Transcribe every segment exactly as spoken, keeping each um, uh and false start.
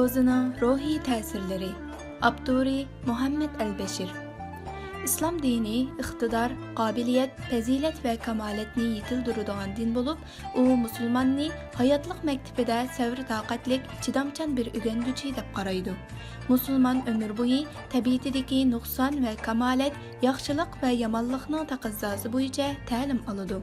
روزىنىڭ روھىي تەسىرلىرى. ئاپتورى: مۇھەممەد ئەلبەشىر. ئىسلام دىنى ئىقتىدار، قابىلىيەت، پەزىلەت ۋە كامالەتنى يېتىلدۈرىدىغان دىن بولۇپ، ئۇ مۇسۇلماننى ھاياتلىق مەكتىپىدە سەۋر-تاقەتلىك، چىدامچان بىر ئۆگەنگۈچى دەپ قارايدۇ. مۇسۇلمان ئۆمۈر بويى تەبىئىتىدىكى نۇقسان ۋە كامالەت، ياخشىلىق ۋە يامانلىقنىڭ تەقەززاسى بويىچە تەلىم ئالىدۇ.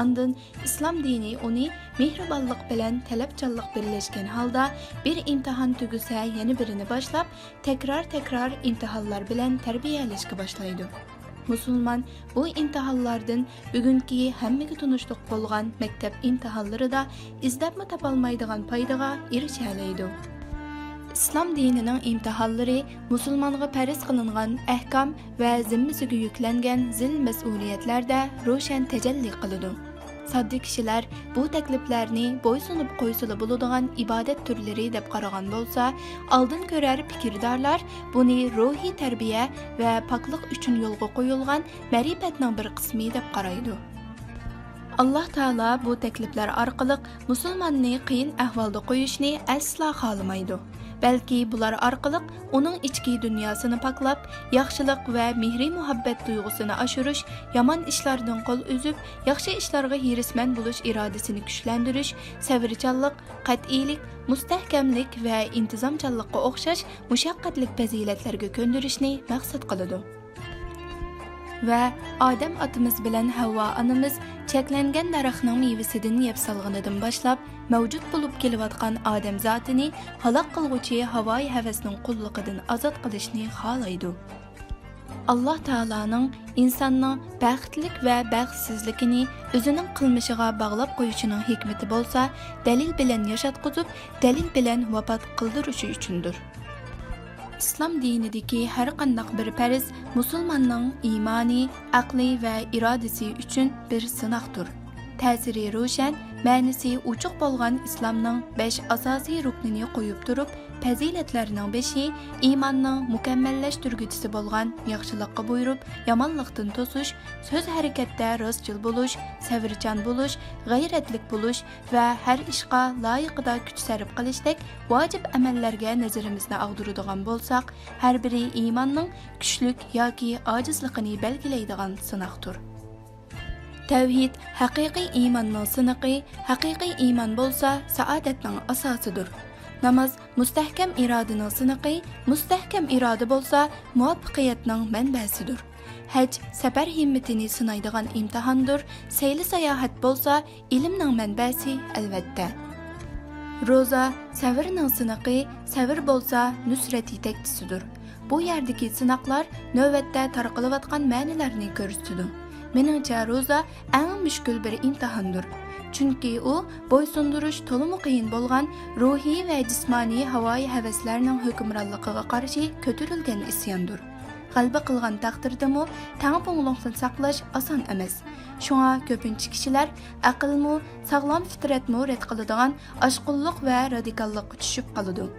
ئاندىن ئىسلام دىنى ئۇنى مېھرىبانلىق بىلەن تەلەپچانلىق بىرلەشكەن ھالدا بىر ئىمتىھان تۈگىسە يەنە بىرىنى باشلاپ، تەكرار-تەكرار ئىمتىھانلار بىلەن تەربىيەلەشكە باشلايدۇ. مۇسۇلمان بۇ ئىمتىھانلاردىن بۈگۈنكى ھەممىگە تونۇشلۇق بولغان مەكتەپ ئىمتىھانلىرىدا ئىزدەپمۇ تاپالمايدىغان پايدىغا ئېرىشەلەيدۇ. ئىسلام دىنىنىڭ ئىمتىھانلىرى مۇسۇلمانغا پەرز قىلىنغان ئەھكام ۋە زىممىسىگە يۈكلەنگەن زىل مەسئۇلىيەتلەردە روشەن تەجەللى قىلىدۇ. ساددا كىشىلەر بۇ تەكلىپلەرنى بويسۇنۇپ قويسىلا بولىدىغان ئىبادەت تۈرلىرى دەپ قارىغان بولسا، ئالدىن كۆرەر پىكىردارلار بۇنى روھىي تەربىيە ۋە پاكلىق ئۈچۈن يولغا قويۇلغان مەرىپەتنىڭ بىر قىسمى دەپ قارايدۇ. ئاللاھ تائالا بۇ تەكلىپلەر ئارقىلىق مۇسۇلماننى قىيىن ئەھۋالدا قويۇشنى ئەسلا خالىمايدۇ، بەلكى بۇلار ئارقىلىق ئۇنىڭ ئىچكى دۇنياسىنى پاكلاپ، ياخشىلىق ۋە مېھرى-مۇھەببەت تۇيغۇسىنى ئاشۇرۇش، يامان ئىشلاردىن قول ئۈزۈپ، ياخشى ئىشلارغا ھېرىسمەن بولۇش ئىرادىسىنى كۈچلەندۈرۈش، سەۋرچانلىق، قەتئىيلىك، مۇستەھكەملىك ۋە ئىنتىزامچانلىققا ئوخشاش مۇشەققەتلىك پەزىلەتلەرگە كۆندۈرۈشنى مەقسەت قىلىدۇ. ۋە ئادەم ئاتىمىز بىلەن ھەۋۋا ئانىمىز چەكلەنگەن دەرەخنىڭ مېۋىسىدىن يەپ سالغىنىدىن باشلاپ، مەۋجۇت بولۇپ كېلىۋاتقان ئادەم زاتىنى ھالاك قىلغۇچى ھاۋايى ھەۋەسنىڭ قۇللۇقىدىن ئازاد قىلىشنى خالايدۇ. ئاللاھ تائالانىڭ ئىنساننىڭ بەختلىك ۋە بەختسىزلىكىنى ئۆزىنىڭ قىلمىشىغا باغلاپ قويۇشىنىڭ ھېكمىتى بولسا، دەلىل بىلەن ياشاتقۇزۇپ، دەلىل بىلەن ۋاپات قىلدۇرۇشى ئۈچۈندۇر. ئىسلام دىنىدىكى ھەر قانداق بىر پەرز مۇسۇلماننىڭ ئىمانى، ئەقلى ۋە ئىرادىسى ئۈچۈن بىر سىناقتۇر. تەسىرى روشەن، مەنىسى ئوچۇق بولغان ئىسلامنىڭ بەش ئاساسىي رۇكنىنى قويۇپ تۇرۇپ، پەزىلەتلەرنىڭ بېشى، ئىماننىڭ مۇكەممەللەشتۈرگۈچىسى بولغان ياخشىلىققا بۇيرۇپ، يامانلىقتىن توسۇش، سۆز-ھەرىكەتتە راستچىل بولۇش، سەۋرچان بولۇش، غەيرەتلىك بولۇش، ۋە ھەر ئىشقا لايىقىدا كۈچ سەرپ قىلىشتەك ۋاجىپ ئەمەللەرگە نەزىرىمىزنى ئاغدۇرىدىغان بولساق، ھەر بىرى ئىماننىڭ كۈچلۈك ياكى ئاجىزلىقىنى بەلگىلەيدىغان سىناقتۇر. تەۋھىد ھەقىقىي ئىماننىڭ سىنىقى، ھەقىقىي ئىمان بولسا سائادەتنىڭ ئاساسىدۇر. ناماز مۇستەھكەم ئىرادىنىڭ سىنىقى، مۇستەھكەم ئىرادە بولسا مۇۋەپپەقىيەتنىڭ مەنبەسىدۇر. ھەج سەپەر ھىممىتىنى سىنايدىغان ئىمتىھاندۇر، سەيلە-ساياھەت بولسا ئىلىمنىڭ مەنبەسى، ئەلۋەتتە. روزا سەۋرنىڭ سىنىقى، سەۋر بولسا نۇسرەت يېتەكچىسىدۇر. بۇ يەردىكى سىناقلار نۆۋەتتە تارقىلىۋاتقان مەنىلەرنى كۆرسىتىدۇ. مېنىڭچە، روزا ئەڭ مۈشكۈل بىر ئىمتىھاندۇر. چۈنكى ئۇ بويسۇندۇرۇش تولىمۇ قىيىن بولغان روھىي ۋە جىسمانىي ھاۋايى ھەۋەسلەرنىڭ ھۆكۈمرانلىقىغا قارشى كۆتۈرۈلگەن ئىسياندۇر. غەلىبە قىلغان تەقدىردىمۇ تەڭپۇڭلۇقنى ساقلاش ئاسان ئەمەس. شۇڭا كۆپىنچە كىشىلەر ئەقىلمۇ، ساغلام فىترەتمۇ رەت قىلىدىغان ئاشقۇنلۇق ۋە رادىكاللىققا چۈشۈپ قالىدۇ.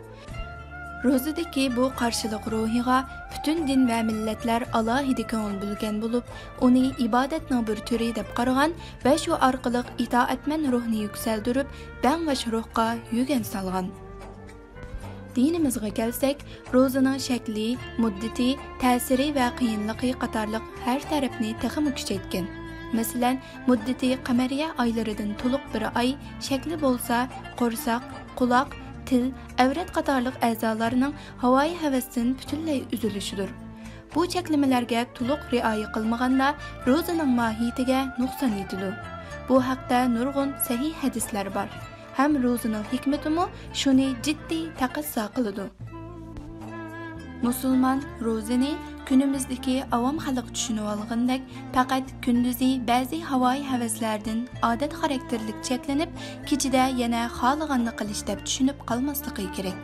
روزىدىكى بۇ قارشىلىق روھىغا پۈتۈن دىن ۋە مىللەتلەر ئالاھىدە كۆڭۈل بۆلگەن بولۇپ، ئۇنى ئىبادەتنىڭ بىر تۈرى دەپ قارىغان ۋە شۇ ئارقىلىق ئىتائەتمەن روھنى يۈكسەلدۈرۈپ، بەڭباش روھقا يۈگەن سالغان. دىنىمىزغا كەلسەك، روزىنىڭ شەكلى، مۇددىتى، تەسىرى ۋە قىيىنلىقى قاتارلىق ھەر تەرەپنى تېخىمۇ كۈچەيتكەن. مەسىلەن، مۇددىتى قەمەرىيە ئايلىرىدىن تولۇق بىر ئاي، شەكلى بولسا قورساق، قۇلاق، تىل، ئەۋرەت قاتارلىق ئەزالارنىڭ ھاۋايى ھەۋەستىن پۈتۈنلەي ئۈزۈلۈشىدۇر. بۇ چەكلىمىلەرگە تولۇق رىئايە قىلمىغاندا، روزىنىڭ ماھىيىتىگە نۇقسان يېتىدۇ. بۇ ھەقتە نۇرغۇن سەھىھ ھەدىسلەر بار. ھەم روزىنىڭ ھېكمىتىمۇ شۇنى جىددىي تەقەززا قىلىدۇ. مۇسۇلمان روزىنى كۈنىمىزدىكى ئاۋام خەلق چۈشىنىۋالغىنىدەك پەقەت كۈندۈزى بەزى ھاۋايى ھەۋەسلەردىن ئادەت خاراكتېرلىك چەكلىنىپ، كېچىدە يەنە خالىغاننى قىلىش دەپ چۈشىنىپ قالماسلىقى كېرەك.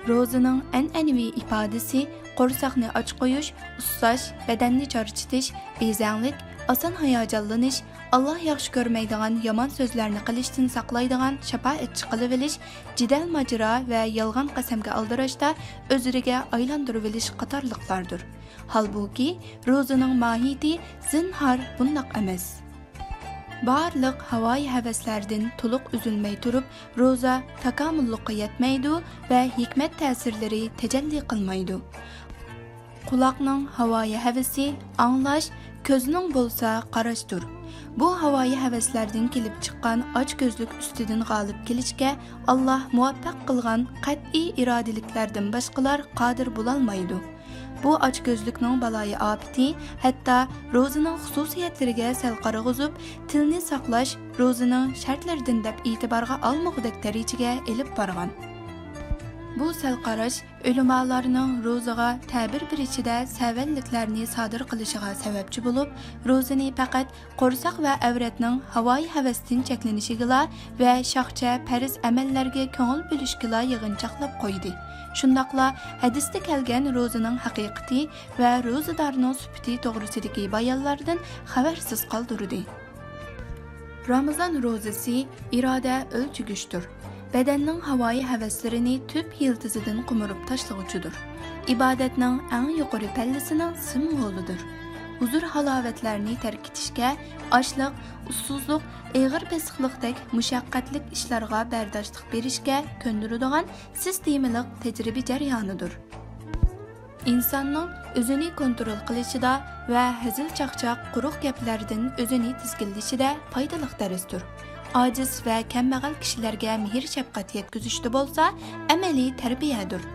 روزىنىڭ ئەنئەنىۋى ئىپادىسى قورساقنى ئاچ قويۇش، ئۇسساش، بەدەننى چارچىتىش، بېزەڭلىك، ئاسان ھاياجانلىنىش، ئاللا ياخشى كۆرمەيدىغان يامان سۆزلەرنى قىلىشتىن ساقلايدىغان شاپائەتچى قىلىۋېلىش، جېدەل-ماجىرا ۋە يالغان قەسەمگە ئالدىراشتا ئۆزرىگە ئايلاندۇرۇۋېلىش قاتارلىقلاردۇر. ھالبۇكى، روزىنىڭ ماھىيىتى زىنھار بۇنداق ئەمەس. بارلىق ھاۋايى ھەۋەسلەردىن تولۇق ئۈزۈلمەي تۇرۇپ، روزا تاكامۇللۇققا يەتمەيدۇ ۋە ھېكمەت تەسىرلىرى تەجەللى قىلمايدۇ. قۇلاقنىڭ ھاۋايى ھەۋىسى ئاڭلاش، كۆزنىڭ بولسا قاراشتۇر. بۇ ھاۋايى ھەۋەسلەردىن كېلىپ چىققان ئاچكۆزلۈك ئۈستىدىن غالىب كېلىشكە ئاللاھ مۇۋەپپەق قىلغان قەتئىي ئىرادىلىكلەردىن باشقىلار قادىر بولالمايدۇ. بۇ ئاچكۆزلۈكنىڭ بالايىئاپىتى ھەتتا روزىنىڭ خۇسۇسىيەتلىرىگە سەل قارىغۇزۇپ، تىلنى ساقلاش روزىنىڭ شەرتلىرىدىن دەپ ئېتىبارغا ئالمىغۇدەك دەرىجىگە ئېلىپ بارغان. بۇ سەل قاراش ئۆلىمالارنىڭ روزىغا تەبىر بېرىشىدە سەۋەنلىكلەرنى سادىر قىلىشىغا سەۋەبچى بولۇپ، روزىنى پەقەت قورساق ۋە ئەۋرەتنىڭ ھاۋايى ھەۋەستىن چەكلىنىشىگىلا ۋە شاخچە پەرز ئەمەللەرگە كۆڭۈل بۆلۈشكىلا يىغىنچاقلاپ قويدى. شۇنداقلا ھەدىستە كەلگەن روزىنىڭ ھەقىقىتى ۋە روزىدارنىڭ سۈپىتى توغرىسىدىكى بايانلاردىن خەۋەرسىز قالدۇردى. رامىزان روزىسى ئىرادە ئۆلچىگۈچتۇر. بەدەننىڭ ھاۋايى ھەۋەسلىرىنى تۈپ يىلتىزىدىن قومۇرۇپ تاشلىغۇچىدۇر. ئىبادەتنىڭ ئەڭ يۇقىرى پەللىسىنىڭ سىمۋولىدۇر. ھۇزۇر-ھالاۋەتلەرنى تەرك ئېتىشكە، ئاچلىق، ئۇسسۇزلۇق، ئېغىر بېسىقلىقتەك مۇشەققەتلىك ئىشلارغا بەرداشلىق بېرىشكە كۆندۈرىدىغان سىستېمىلىق تەجرىبە جەريانىدۇر. ئىنساننىڭ ئۆزىنى كونترول قىلىشىدا ۋە ھەزىل-چاقچاق، قۇرۇق گەپلەردىن ئۆزىنى تىزگىنلىشىدە پايدىلىق دەرستۇر. ئاجىز ۋە كەمبەغەل كىشىلەرگە مېھىر-شەپقەت يەتكۈزۈشتە بولسا ئەمەلىي تەربىيەدۇر.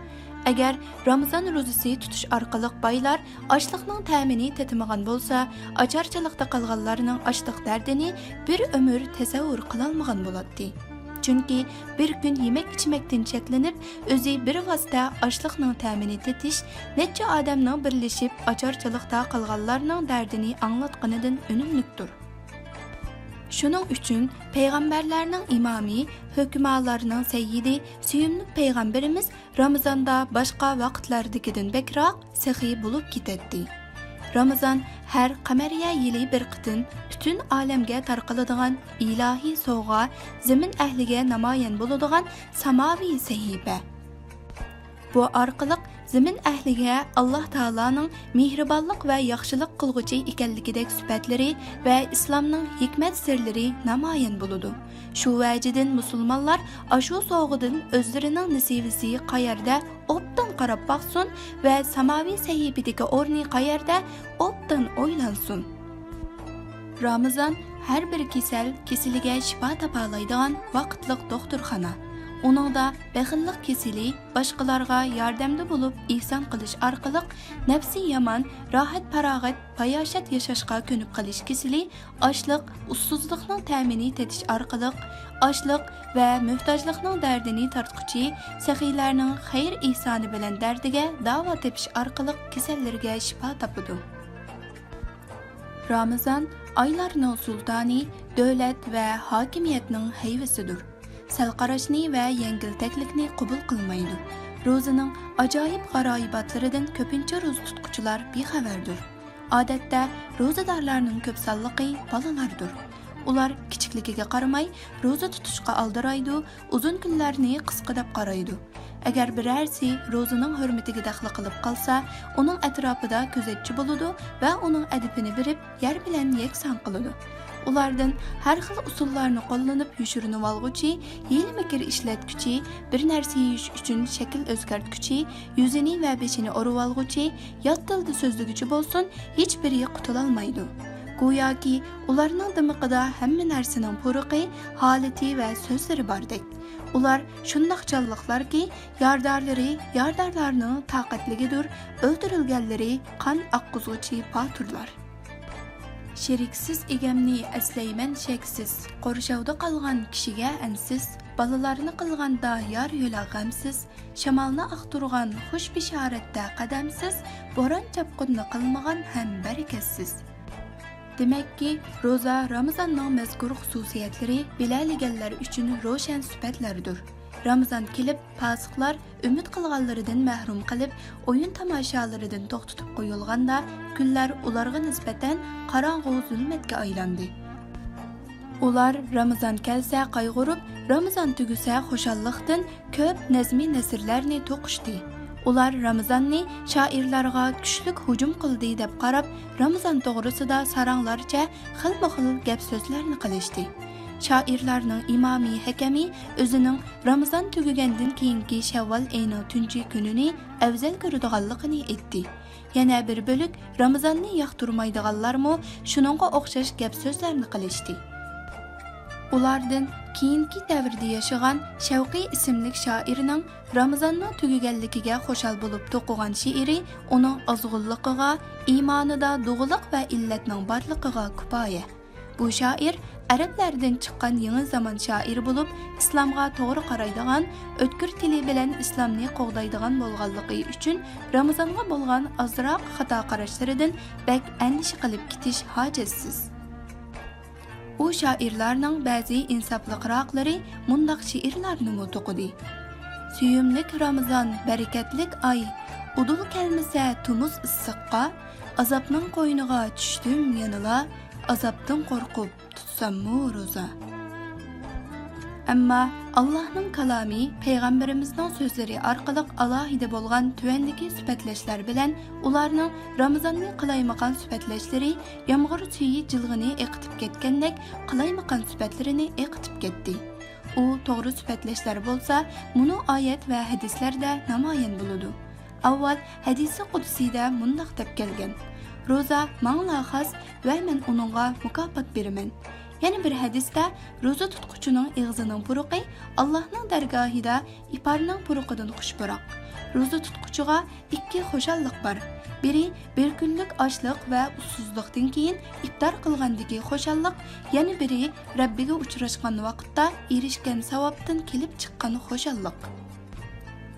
ئەگەر رامىزان روزىسى تۇتۇش ئارقىلىق بايلار ئاشلىقنىڭ تەمىنى تېتىمىغان بولسا، ئاچارچىلىقتا قالغانلارنىڭ ئاشلىق دەردىنى بىر ئۆمۈر تەسەۋۋۇر قىلالمىغان بولاتتى. چۈنكى بىر كۈن يېمەك-ئىچمەكتىن چەكلىنىپ، ئۆزى بىر ۋاسىتە ئاشلىقنىڭ تەمىنى تېتىش نەچچە ئادەمنىڭ بىرلىشىپ ئاچارچىلىقتا قالغانلارنىڭ دەردىنى ئاڭلاتقىنىدىن ئۈنۈملۈكتۇر. شۇنىڭ ئۈچۈن پەيغەمبەرلەرنىڭ ئىمامى، ھۆكۈمالارنىڭ سەييىدى، سۆيۈملۈك پەيغەمبىرىمىز رامىزاندا باشقا ۋاقىتلاردىكىدىن بەكرەك سېخىي بولۇپ كېتەتتى. رامىزان ھەر قەمەرىيە يىلى بىر قېتىم پۈتۈن ئالەمگە تارقىلىدىغان ئىلاھىي سوۋغا، زېمىن ئەھلىگە نامايان بولىدىغان ساماۋى سەھىپە. بۇ ئارقىلىق زېمىن ئەھلىگە ئاللاھ تائالانىڭ مېھرىبانلىق ۋە ياخشىلىق قىلغۇچى ئىكەنلىكىدەك سۈپەتلىرى ۋە ئىسلامنىڭ ھېكمەت سىرلىرى نامايان بولىدۇ. شۇ ۋەجىدىن مۇسۇلمانلار ئاشۇ سوۋغىدىن ئۆزلىرىنىڭ نېسىۋىسى قەيەردە ئوبدان قاراپ باقسۇن ۋە ساماۋى سەھىپىدىكى ئورنى قەيەردە ئوبدان ئويلانسۇن. رامىزان ھەر بىر كېسەل كېسىلىگە شىپا تاپالايدىغان ۋاقىتلىق دوختۇرخانا. ئۇنىڭدا بېخىللىق كېسىلى، باشقىلارغا ياردەمدە بولۇپ ئېھسان قىلىش ئارقىلىق نەپسى يامان، راھەت-پاراغەت، باياشات ياشاشقا كۆنۈپ قېلىش كېسىلى، ئاچلىق، ئۇسسۇزلۇقنىڭ تەمىنى تېتىش ئارقىلىق، ئاچلىق ۋە موھتاجلىقنىڭ دەردىنى تارتقۇچى سېخىيلەرنىڭ خەير-ئېھسانى بىلەن دەردىگە داۋا تېپىش ئارقىلىق كېسەللىرىگە شىپا تاپىدۇ. رامىزان ئايلارنىڭ سۇلتانى، دۆلەت ۋە ھاكىمىيەتنىڭ ھەيۋىسىدۇر. سەل قاراشنى ۋە يەڭگىلتەكلىكنى قوبۇل قىلمايدۇ. روزىنىڭ ئاجايىپ غارايىباتلىرىدىن كۆپىنچە روزا تۇتقۇچىلار بىخەۋەردۇر. ئادەتتە روزىدارلارنىڭ كۆپ سانلىقى بالىلاردۇر. ئۇلار كىچىكلىكىگە قارىماي روزا تۇتۇشقا ئالدىرايدۇ، ئۇزۇن كۈنلەرنى قىسقا دەپ قارايدۇ. ئەگەر بىرەرسى روزىنىڭ ھۆرمىتىگە دەخلى قىلىپ قالسا، ئۇنىڭ ئەتراپىدا كۆزەتچى بولىدۇ ۋە ئۇنىڭ ئەدىپىنى بېرىپ يەر بىلەن يەكسان قىلىدۇ. ئۇلاردىن ھەر خىل ئۇسۇللارنى قوللىنىپ يوشۇرۇنۇۋالغۇچى، ھىيلە-مىكىر ئىشلەتكۈچى، بىر نەرسە يېيىش ئۈچۈن شەكىل ئۆزگەرتكۈچى، يۈزىنى ۋە بېشىنى ئورىۋالغۇچى، يات تىلدا سۆزلىگۈچى بولسۇن، ھېچبىرى قۇتۇلالمايدۇ. گوياكى ئۇلارنىڭ دىمىقىدا ھەممە نەرسىنىڭ پۇرىقى، ھالىتى ۋە سۆزلىرى باردەك. ئۇلار شۇنداق جانلىقلاركى، يارىدارلىرى يارىدارلارنىڭ تاقەتلىكىدۇر، ئۆلتۈرۈلگەنلىرى قان ئاققۇزغۇچى باتۇرلار. شېرىكسىز ئىگەمنى ئەسلەيمەن شەكسىز، قورشاۋدا قالغان كىشىگە ئەنسىز، بالىلارنى قىلغاندا يار يۆلە غەمسىز، شامالنى ئاقتۇرغان خۇش بېشارەتتە قەدەمسىز، بوران-چاپقۇننى قىلمىغان ھەم بەرىكەتسىز. دېمەككى، روزا رامىزاننىڭ مەزكۇر خۇسۇسىيەتلىرى بىلەلىگەنلەر ئۈچۈن روشەن سۈپەتلەردۇر. رامىزان كېلىپ، پاسىقلار ئۈمىد قىلغانلىرىدىن مەھرۇم قېلىپ، ئويۇن-تاماشالىرىدىن توختىتىپ قويۇلغاندا، كۈنلەر ئۇلارغا نىسبەتەن قاراڭغۇ زۇلمەتكە ئايلاندى. ئۇلار رامىزان كەلسە قايغۇرۇپ، رامىزان تۈگىسە خۇشاللىقتىن كۆپ نەزمى نەسرلەرنى توقۇشتى. ئۇلار رامىزاننى شائىرلارغا كۈچلۈك ھۇجۇم قىلدى دەپ قاراپ، رامىزان توغرىسىدا ساراڭلارچە خىلمۇ خىل گەپ سۆزلەرنى قىلىشتى. شائىرلارنىڭ ئىمامى ھەكەمى ئۆزىنىڭ رامىزان تۈگىگەندىن كېيىنكى شەۋۋال ئېيىنىڭ تۇنجى كۈنىنى ئەۋزەل كۆرىدىغانلىقىنى ئېيتتى. يەنە بىر بۆلەك رامىزاننى ياقتۇرمايدىغانلارمۇ شۇنىڭغا ئوخشاش گەپ سۆزلەرنى قىلىشتى. ئۇلاردىن كېيىنكى دەۋردە ياشىغان شەۋقى ئىسىملىك شائىرنىڭ رامىزاننىڭ تۈگىگەنلىكىگە خۇشال بولۇپ توقۇغان شېئىرى ئۇنىڭ ئازغۇنلۇقىغا، ئىمانىدا دۇغىلىق ۋە ئىللەتنىڭ بارلىقىغا كۇپايە. بۇ شائىر ئەرەبلەردىن چىققان يېڭى زامان شائىرى بولۇپ، ئىسلامغا توغرا قارايدىغان، ئۆتكۈر تىلى بىلەن ئىسلامنى قوغدايدىغان بولغانلىقى ئۈچۈن، رامىزانغا بولغان ئازراق خاتا قاراشلىرىدىن بەك ئەندىشە قىلىپ كېتىش ھاجەتسىز. ئۇ شائىرلارنىڭ بەزى ئىنساپلىقراقلىرى مۇنداق شېئىرلارنىمۇ توقۇدى: سۆيۈملۈك رامىزان، بەرىكەتلىك ئاي، ئۇدۇل كەلمىسە تومۇز ئىسسىققا، ئازابنىڭ قوينىغا چۈشتۈم يەنىلا، ئازابتىن قورقۇپ تۇتساممۇ روزا. ئەمما ئاللاھنىڭ كالامى، پەيغەمبىرىمىزنىڭ سۆزلىرى ئارقىلىق ئالاھىدە بولغان تۆۋەندىكى سۈپەتلەشلەر بىلەن ئۇلارنىڭ رامىزاننى قالايمىقان سۈپەتلەشلىرى يامغۇر سۈيى جىلغىنى ئېقىتىپ كەتكەندەك قالايمىقان سۈپەتلىرىنى ئېقىتىپ كەتتى. ئۇ توغرا سۈپەتلەشلەر بولسا مۇنۇ ئايەت ۋە ھەدىسلەردە نامايان بولىدۇ. ئاۋۋال ھەدىسى قۇدسىيدە مۇنداق دەپ كەلگەن: روزا ماڭىلا خاس ۋە مەن ئۇنىڭغا مۇكاپات بېرىمەن. يەنە بىر ھەدىستە، روزا تۇتقۇچىنىڭ ئېغىزىنىڭ پۇرىقى ئاللاھنىڭ دەرگاھىدا ئىپارنىڭ پۇرىقىدىن خۇشپۇراق. روزا تۇتقۇچىغا ئىككى خۇشاللىق بار. بىرى بىر كۈنلۈك ئاچلىق ۋە ئۇسسۇزلۇقتىن كېيىن ئىپتار قىلغاندىكى خۇشاللىق، يەنە بىرى رەببىگە ئۇچراشقان ۋاقىتتا ئېرىشكەن ساۋابتىن كېلىپ چىققان خۇشاللىق.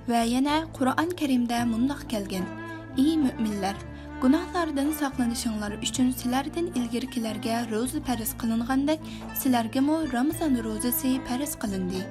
ۋە يەنە قۇرئان كەرىمدە مۇنداق كەلگەن: ئى مۆمىنلەر! گۇناھلاردىن ساقلىنىشىڭلار ئۈچۈن سىلەردىن ئىلگىرىكىلەرگە روزا پەرز قىلىنغاندەك، سىلەرگىمۇ رامىزان روزىسى پەرز قىلىندى.